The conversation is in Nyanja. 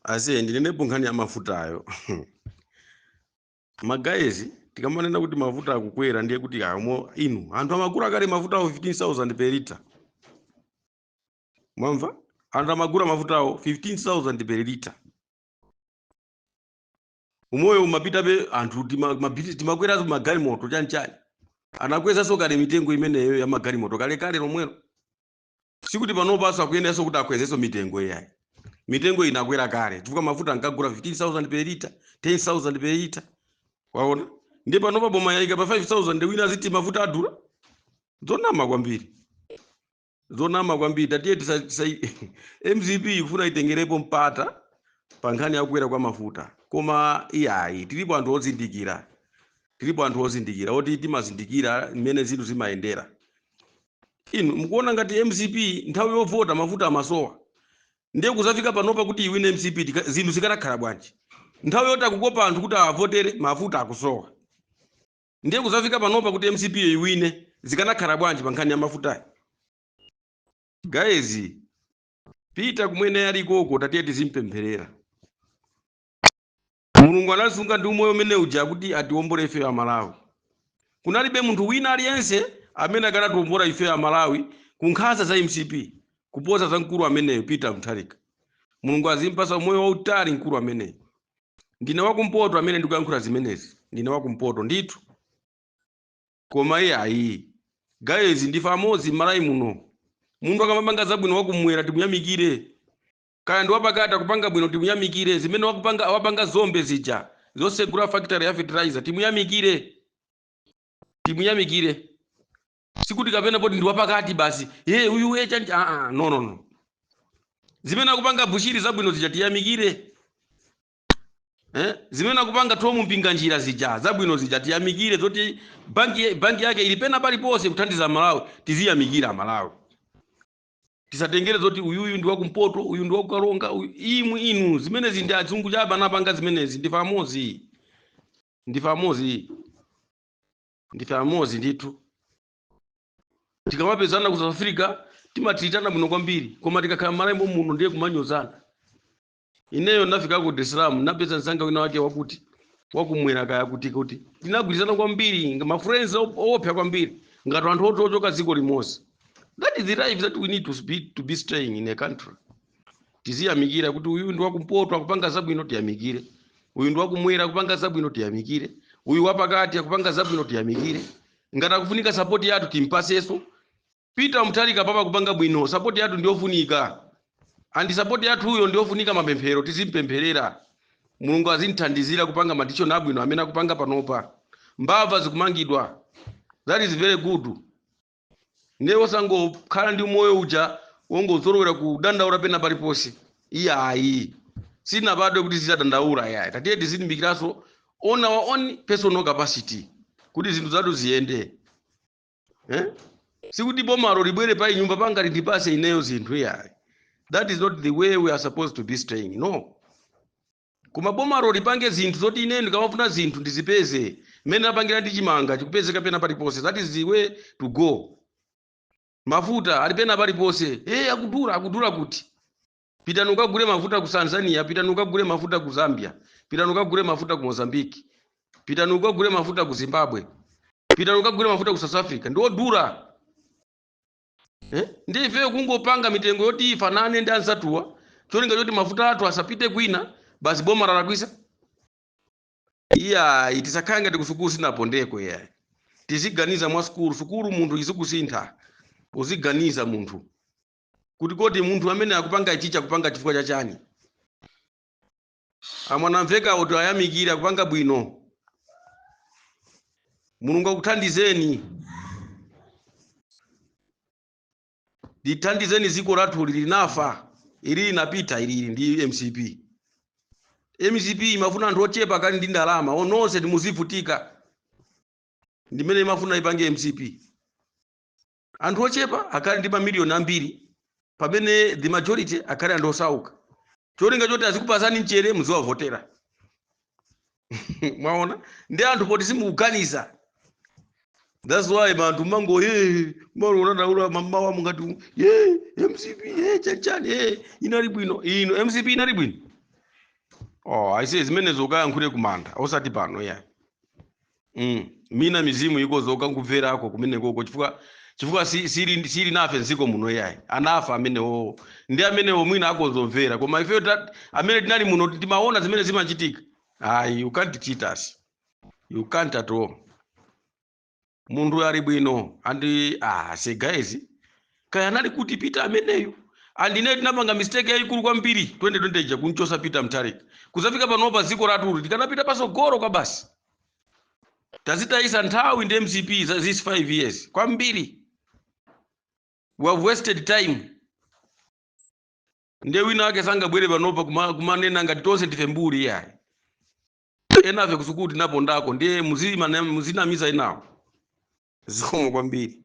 Ase, ndinenepo nkhani ya mafutayo. Ma guys, tikamanena kuti mafuta akukwera, ndiye kuti amo inu anthu amagula kale mafuta awo 15,000 per liter. Mwamva? Anthu amagula mafuta awo 15,000 per liter. Umoyo umapitabe, anthu timakwerazo magalimoto, chanichani. Anakwezanso kale mitengo imeneyo ya magalimoto kalekale lomwelo. Sikuti panopanso akuyeneranso kuti akwezenso mitengo iyayi. Mitengo inakwera kale chifukwa mafuta ankagula 15,000 per liter, 10,000 per liter. Waona? Ndiye panopa boma yayika pa 5000, wina aziti mafuta adula? Zonama kwambiri, zonama kwambiri. Tatiye MCP ikufuna itengerepo mpata pa nkhani yakukwera kwa mafuta, koma iyayi, tilipo anthu ozindikira, tilipo anthu ozindikira oti timazindikira mmene zinthu zimayendera. Inu mukuona ngati MCP nthawi yovota mafuta amasowa, ndiye kuzafika panopa kuti iwine MCP, zinthu zikanakhala bwanji? Nthawi yoti akukopa anthu kuti avotere, mafuta akusowa, ndiye kuzafika panopa kuti MCP iwine, zikanakhala bwanji pa nkhani ya mafutayi? Guys, Peter kumwene alikoko, tatiye tizimpempherera. Mulungu anasunga ndi umoyo umene uja kuti atiwombole ife a Malawi. Kunalibe munthu wina aliyense amene akanatiwombola ife a Malawi ku nkhanza za MCP kuposa za mkulu ameneyo, Peter Mutharika. Mulungu azimpasa umoyo wautali mkulu ameneyo. Ndine wakumpoto amene ndikuyankhula zimenezi, ndine wakumpoto ndithu, koma iye ayi. Guys, ndife amodzi m'Malawi muno. Munthu akamapanga zabwino wakumwera, timuyamikire. Kaya ndi wapakati, akupanga bwino, timuyamikire. Zimene wakupanga, wapanga zombe zija zosegula factory ya fertilizer, timuyamikire, timuyamikire. Sikuti kapena poti ndi wapakati basi, ye uyu ye chanji. Ah, ah, no, no, no. Zimene akupanga Bushiri zabwino zija, tiyamikire, eh? Zimene akupanga Thom Mpinganjira zija zabwino zija, tiyamikire. Zoti banki yake ili pena paliponse kuthandiza Malawi, tiziyamikira Malawi. Tisatengere zoti uyuyu ndi wakumpoto, uyu ndi wakukalonga, uyu. Imwe inu, zimenezi ndi azungu chabe anapanga zimenezi. Ndife amodzi, ndife amodzi, ndife amodzi ndithu. Tikamapezana ku South Africa timatitana bwino kwambiri, koma tikakhala m'Malawi muno ndiye kumanyozana. Ineyo ndafika ku Dar es Salaam, napeza mzanga wina wake wakuti wakumwera kaya kuti kuti, tinagwirizana kwambiri, ma friends owopsa kwambiri, ngati anthu oti ochoka dziko limodzi. That is the life that we need to be staying in a country. Tiziyamikira kuti uyu ndi wakumpoto, akupanga zabwino, tiyamikire. Uyu ndi wakumwera, akupanga zabwino, tiyamikire. Uyu wapakati akupanga zabwino, tiyamikire. Ngati akufunika support yathu, timpasenso. Peter Mutharika papa kupanga bwino, support yathu ndiyofunika, and support yathuyo ndiyofunika mapemphero. Tizimpempherera, Mulungu azimthandizira kupanga ma decision abwino amene akupanga panopa. Mbava zikumangidwa, that is very good. Ndiye osangokhala ndi moyo uja wongozolowera kudandaula pena paliponse, iyayi. Sinabadwe kuti zizadandaula, iyayi. Tatiye tizilimbikiraso on our own personal capacity kuti zinthu zathu ziyende, eh? Sikuti bomalo libwere pa nyumba panga lindipase ineyo zinthu, iyayi. That is not the way we are supposed to be staying, no. Koma bomalo lipange zinthu zoti ineyo ndikamafuna zinthu ndizipeze. Mmene apangira ndi chimanga chikupezeka pena paliponse, that is the way to go. Mafuta ali pena paliponse. Hey, akudula, akudula kuti? Pitani ukagule mafuta ku Tanzania, pitani ukagule mafuta ku Zambia, pitani ukagule mafuta ku Mozambique, pitani ukagule mafuta ku Zimbabwe, pitani ukagule mafuta ku South Africa, ndiodula, eh? Ndi ifeyo kungopanga mitengo yoti ifanane ndi anzatuwa, cholinga choti mafuta athu asapite kwina, basi boma lalakwisa? Iyayi, tisakhale ngati kusukulu sinapondeko, iyayi. Tiziganiza mwa sukulu. Sukulu munthu izikusintha, uziganiza munthu kuti kodi munthu amene akupanga ichichi akupanga chifukwa chachani? Amwanamveka kuti ayamikire, akupanga bwino. Mulungu akuthandizeni, lithandizeni dziko lathu. Linafa ili, linapita ilili ndi MCP. MCP imafuna anthu ochepa kali ndi ndalama, ononse timuzivutika. Ndimene imafuna ipange MCP, anthu ochepa akhale ndi mamiliyoni ambiri, pamene the majority akhale anthu osauka, cholinga choti azikupasani mchere, muziwavotera. Mwaona? Ndi anthu poti simukuganiza, that's why anthu mango ye malonadaula mamawa mungati ye MCP ye chanchani ye inali bwino. Ino MCP inali bwino. Oh, aise, zimenezo ukayankhule kumanda, osati pano ya. Mina mizimu ikozo ukangumverako kumenekoko, chifukwa sili nafe mdziko muno yayi. Anafa amenewo, ndi amenewo mwina akozomvera, koma ifeyo amene tinali muno timaona zimene zimachitika. Ayi, you can't cheat us, you can't at all. Munthu ali bwino andi, ah, se guys, kaya anali kuti Peter ameneyo. Andine tinapanga mistake yayikulu kwambiri 2020 ija kunchosa Peter Mutharika. Kuzafika panopa dziko latuli tikanapita pasogolo kwa basi. Tazitayisa nthawi ndi MCP za these 5 years kwambiri. We have wasted time. Ndiye wina wake sangabwere panopa kumanena ngati tonse ndife mbuli yayi. Enafe kusukulu tinapondako, ndiye muzinamiza enawo. Zikomo kwambiri.